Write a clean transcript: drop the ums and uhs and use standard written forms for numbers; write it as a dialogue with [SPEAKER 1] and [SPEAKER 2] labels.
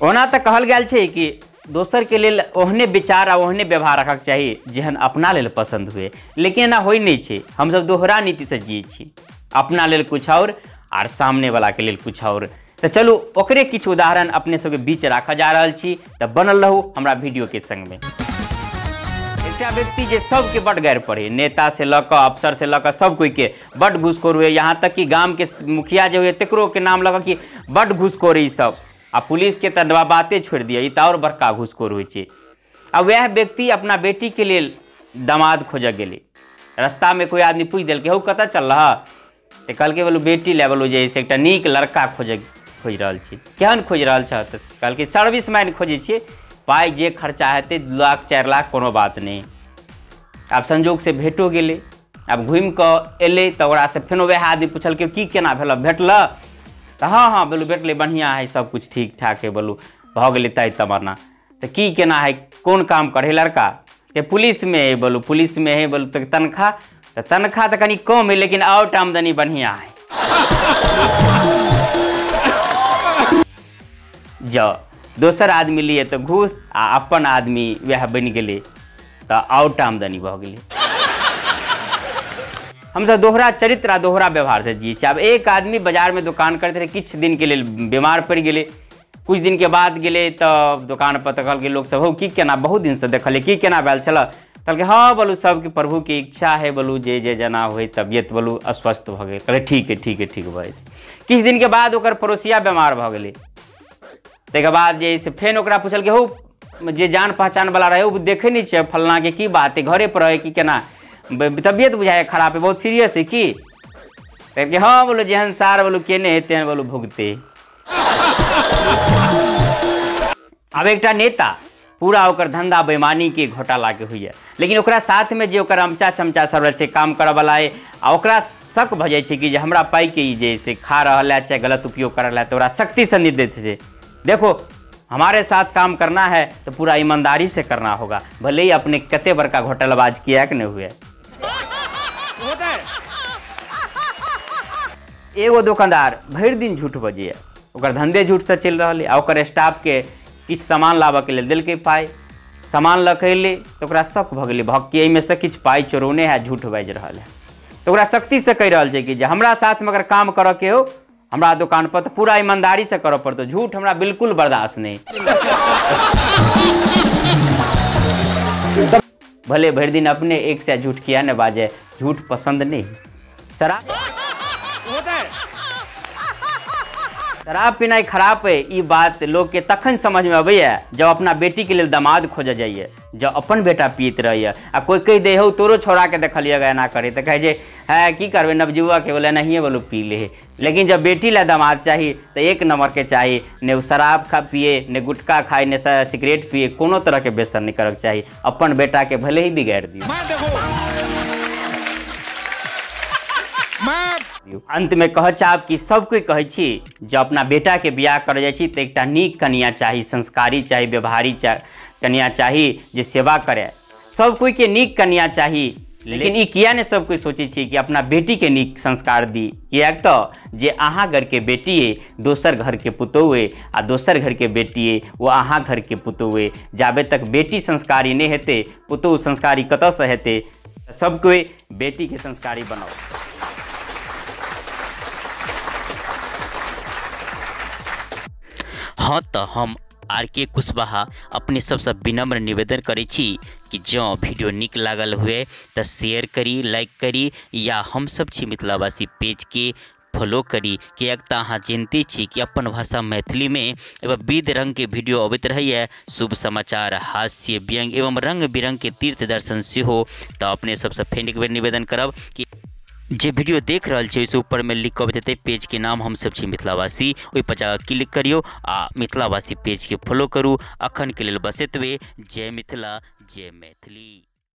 [SPEAKER 1] ओना तऽ कहल गेल छै कि दोसर के लेल ओहने विचार आ ओहने व्यवहार रखक चाही जेहन अपना लेल पसंद हुए, लेकिन एना होइ नहीं छै। हमसब दोहरा नीति से जियै छी, अपना लेल कुछ और आर सामने वाला के लेल कुछ और। तो चलू ओकरे किछु उदाहरण अपने सबके बीच राखऽ जा रहल छी, तऽ बनल रहू हमरा वीडियो के संग में। एकटा व्यक्ति जे सबके बड गारि पढ़े, नेता से लऽ कऽ अफसर से लऽ कऽ सब कोई के बड घूसखोर हुए, यहाँ तक कि गाम के मुखिया जे हुए तकरो के नाम लऽ कऽ कि बड घूसखोर ई सब, आ पुलिस के तऽ बाते छोड़ि दिअ, ई तऽ आओर बड़का घूसखोर होइ छै। आ वएह व्यक्ति अपना बेटी के लेल दामाद खोजऽ गेलै। रास्ता में कोई आदमी पूछि देलकै, हौ कतऽ चल रहा? तऽ कहलकै बोलू बेटी लए बोलू जे से एकटा नीक लड़का खोजि रहल छी। केहन खोजि रहल छह? तऽ कहलकै सर्विसमैन खोजै छियै, पाइ जे खर्चा हेतै 2 लाख 4 लाख कोनो बात नहि। आब संजोग से भेटो गेलै। आब घुमि कऽ एलै तऽ ओकरासँ फेनो वएह आदमी पुछलकै की केना भेल, भेटल? तऽ हँ हँ बोलू भेटलै, बढ़िआँ हइ, सब कुछ ठीक ठाक हइ, बोलू भऽ गेलै तय तमन्ना। तऽ की केना हइ, कोन काम करै लड़का? तऽ पुलिसमे हइ, बोलू पुलिसमे हइ, बोलू तऽ तनख्वाह? तऽ तनख्वाह तऽ कनि कम हइ, लेकिन आओर आमदनी बढ़िआँ हइ। जँ दोसर आदमी लिए तऽ घूस आ अपन आदमी वएह बनि गेलै तऽ आओर आमदनी भऽ गेलै। हमसब दोहरा चरित्र आ दोहरा व्यवहार से जियै छी। आब एक आदमी बाजार में दोकान करैत रहै, किछु दिन के लेल बीमार पड़ि गेलै, कुछ दिन के बाद गेलै तऽ दोकान पर तऽ कहलकै लोकसब, हौ की केना, बहुत दिनसँ देखलियै, की केना भेल छलऽ? कहलकै हँ बोलू सबके प्रभु के इच्छा है, बोलू जे जे जेना होइ, तबियत बोलू अस्वस्थ भऽ गेल। कहलकै ठीक है ठीक है ठीक भऽ जेतै। किछु दिन के बाद ओकर पड़ोसिया बीमार भऽ गेलै। ताहिके बाद जे से फेन ओकरा पुछलकै, हौ जे जान पहचान वाला रहै ओ देखै नहि छियै फलनाके, की बात है, घरे पर रहै कि केना, तबियत बुझाइ खराब है, बहुत सीरियस है की? कहलकै हँ बोलू जेहन सार बोलू केने है तेहन बोलू भुगते। आब एकटा नेता पूरा ओकर धंधा बेईमानी के घोटाला के होइए, लेकिन ओकरा साथ में जे ओकर अमचा चमचा सब रहै से काम करऽ वाला है, आ ओकरा शक भऽ जाइ छै कि जे हमरा पाइ के ई जे से खा रहल है चाहे गलत उपयोग कर रहल है, तऽ ओकरा सख्ती से निर्देश छै, देखो हमारे साथ काम करना है तो पूरा ईमानदारी से करना होगा, भले ही अपने कते बड़का घोटालाबाज किएक नहि हुए। एगो दोकानदार भरि दिन झूठ बजैए, ओकर धंधे झूठसँ चलि रहल है, आ ओकर स्टाफके किछु सामान लाबऽके लेल देलकै पाइ, सामान लऽ कऽ एलै तऽ ओकरा शक भऽ गेलै भक्की एहिमे से किछु पाइ चोरौने है, झूठ बाजि रहल है। तऽ ओकरा सख्तीसँ कहि रहल छै कि जे हमरा साथमे अगर काम करऽके हो हमरा दोकान पर तऽ पूरा ईमानदारी से करऽ पड़तौ, झूठ हमरा बिल्कुल बर्दाश्त नहीं। भले भरि दिन अपने एक से झूठ किया ने बाजे, झूठ पसंद नहीं। शराब पीनाइ खराब है ई बात लोग के तखन समझ में अबैया जब अपना बेटी के लेल दामाद खोजऽ जाइए, जब अपन बेटा पीत रहैया आ कोई कहि दे हौ तोरो छोड़ा के देखलियै एना करे, तऽ कहै छै है की करबै नवजुआ के बोले नहिए बोलू पी ले। लेकिन जब बेटी ला दामाद चाही तऽ एक नंबर के चाही, ने ओ शराब खा पिए, ने गुटखा खाए, ने सिगरेट पिए, कोनो तरह के व्यसन नहीं करक चाही। अपन बेटा के भले ही बिगाड़ दियौ। अंत में कह चाहब कि सब कोई कहै छी जब अपना बेटा के बियाह कर जाइ छी तऽ एकटा नीक कनिया चाही, संस्कारी चाही, व्यवहारी कनिया चाही जे सेवा करे। सब कोई के नीक कनिया चाही, लेकिन ई किया ने सब कोई सोचै छी कि अपना बेटी के नीक संस्कार दी, किएक तऽ जे अहाँ घर के बेटी अइ दोसर घर के पुतोहु अइ, आ दोसर घर के बेटी अइ ओ अहाँ घर के पुतोहु अइ। जाबे तक बेटी संस्कारी नहि हेतै पुतोहु संस्कारी कतऽसँ हेतै? सब कोई बेटी के संस्कारी बनाउ।
[SPEAKER 2] हाँ तऽ हम आर के कुशवाहा अपने सबसँ विनम्र निवेदन करै छी कि जँ वीडियो नीक लागल हुए तऽ शेयर करी, लाइक करी, या हम सब छी मिथिलावासी पेजके फॉलो करी, किएक तऽ अहाँ जनते छी कि अपन भाषा मैथिलीमे एवं विविध रङ्गके वीडियो अबैत रहैए, शुभ समाचार, हास्य व्यंग एवं रङ्ग बिरङ्गके तीर्थ दर्शन सेहो। तऽ अपने सबसँ फेर एक बेर निवेदन करब कि जे वीडियो देख रहल छी ओहिसँ ऊपरमे लिख कऽ अबैत हेतै पेजके नाम हम सब छी मिथिलावासी, ओहि पर जाकऽ क्लिक करियौ आ मिथिलावासी पेजके फॉलो करू। अखनके लेल बस एतबे। जय मिथिला, जय मैथिली।